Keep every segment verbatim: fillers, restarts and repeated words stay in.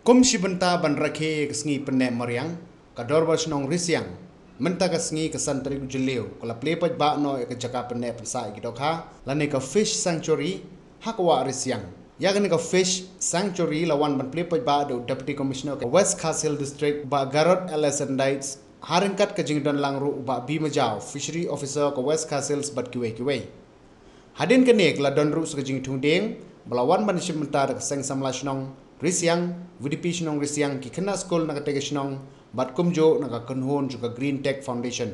Kum shi bynta ban rakhe ïa ka sngi pynneh mariang, ka Dorbar Shnong Risiang mynta ka sngi ka san tarik u Jylliew ka la plie paidbah noh ïa ka jaka pynneh pynsah ïa ki dohkha lane ka Fish Sanctuary ha ka wah Risiang. Ïa kane ka Fish Sanctuary la wan ban plie paidbah da u Deputy Commissioner ka West Khasi Hills District, Bah Garod L S N Dites, ha ryngkat ka jingdon lang ruh u Bah B Majaw, Fishery Officer ka West Khasi Hills bad kiwei kiwei. Hadien kane ka la don ruh sa ka jingthung dieng ba la wan ban shim bynta da ka Seng Samla Shnong Risiang, V D P Shnong Risiang, ki khynnah skul na katei ka shnong bad kumjuh na ka kynhun jong ka Green Tech Foundation.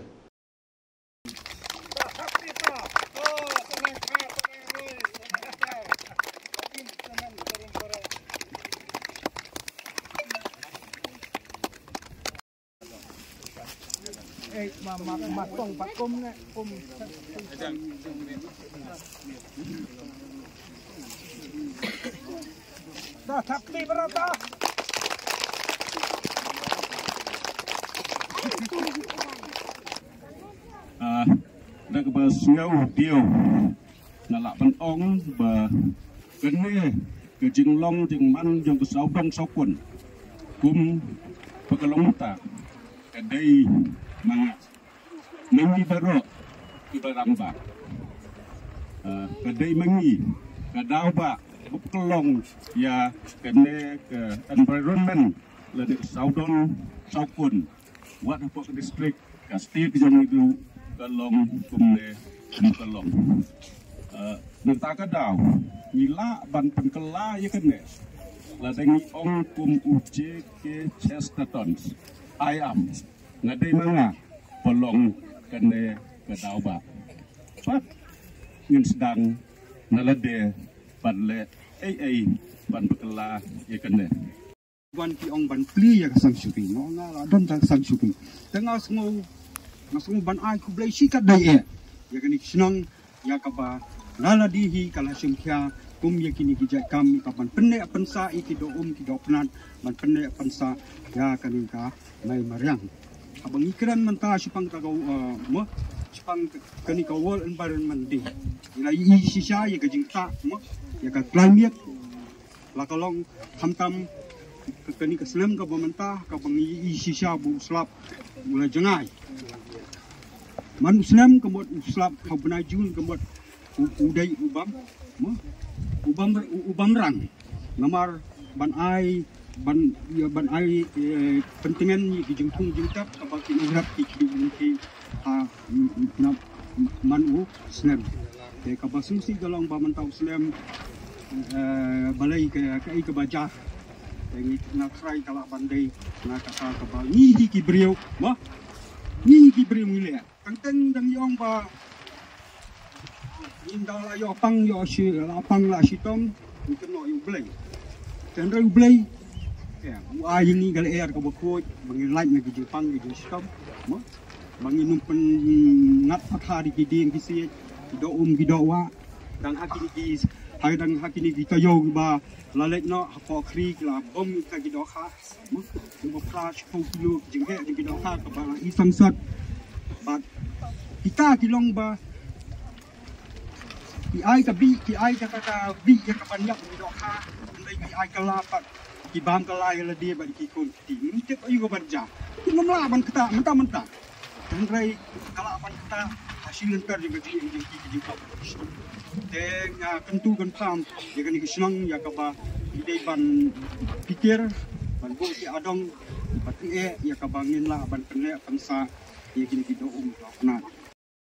Ah, da kaba sngew diew nga lah ban ong ba kane ka jinglong jingman jong ka sawdong sawkun kum ba ka long mynta ka dei ma nga, ma ngi baroh kiba rangbah. Ah, ka dei ma ngi ka daw ba ba ka long ïa kane ka environment lane ka sawdong sawkun, wat hapoh ka district, ka state jong ngi ruh ka long kumne, kum ka long. Eh, nangta ka daw ngi lah ban pynkylla ïa kane lada ngi ong kum u J K Chesterton, "I am, nga dei ma nga ba long kane ka daw ba." Pat ngin sdang na lade ban leh ei ei ban pynkylla ïa kane. Wan ki ong ban plie ïa ka sanctuary, mo, nga la don tang sanctuary. Te nga sngew, nga sngew ban ai khublei shikatdei eh ïa kane ka shnong, ïa kaba na lade hi ka la shim khia kum ïa kine ki jait kam, ïa ka ban pynneh pynsah ïa ki doh um ki doh pnat, ban pynneh pynsah ïa kane ka mei mariang. Haba ngi kren mynta shaphang ka, eh, mo, shaphang kane ka World Environment Day, ngi la ïohi shisha ïa ka jingktah, mo, ïa ka climate. La ka long khamtam ka, kane ka snem kaba mynta kaba ngi ïohi shisha ba u slap u la jngai. Man u snem ka mut u slap ha u bnai Jun ka mut u, u dei u bam, mo? U bam, u, u bam rang. Namar ban ai, ban, ïa, ban ai, eh, pyntngen ïa ki jingthung jingtep kaba ki nongrep ki, ki, ki ha, mm, mm, na, man u snem. Te kaba sngewsih ka long ba mynta u snem, eh, balei ka, kaei kaba jia. Te ngi, na trai ka lah ban dei na kata kaba ngi hi ki briew, mo? Ngi hi ki briew ngi leh. Teng teng dang ïong ba ngim dang lah ïoh pang ïoh shi, lah pang lah shitom, ngi kynnoh ïa U Blei. Te hynrei U Blei, ïa, u ai ïa ngi ka lyer kaba khuid ba ngin lait na ki jingpang ki jingshitom, mo? Ba ngin ym pynngat pat ha ki dieng ki siej, ki doh um ki doh wah. Dang ha kine ki, ha dang ha kine ki taïew kiba la leit noh hapoh khri ki la bom ïa kita ki dohkha. Mo, ba phra shiphew kilo ki jingheh jong ki dohkha kaba la i sangsot. Bad kita ki long ba ki ai ka bih, ki ai kata ka bih ïa ka ban ïap ki dohkha. Hynrei ki ai kylla bad ki bam kylla ïa lade bad ki khun kti. Ngim tip aïu ka ban jia. Kim lah ban ktah mynta mynta. Hynrei ka lah ban ktah ha shi lynter jong ka jingim jong ki, ki jingpang. Te nga kyntu kynpham ïa kane ka shnong ïa kaba ki dei ban pyrkhat, ban buh ki adong, ban pyrkhat ïa kaba ngin lah ban pynneh pynsah ïa kine ki doh um doh pnat.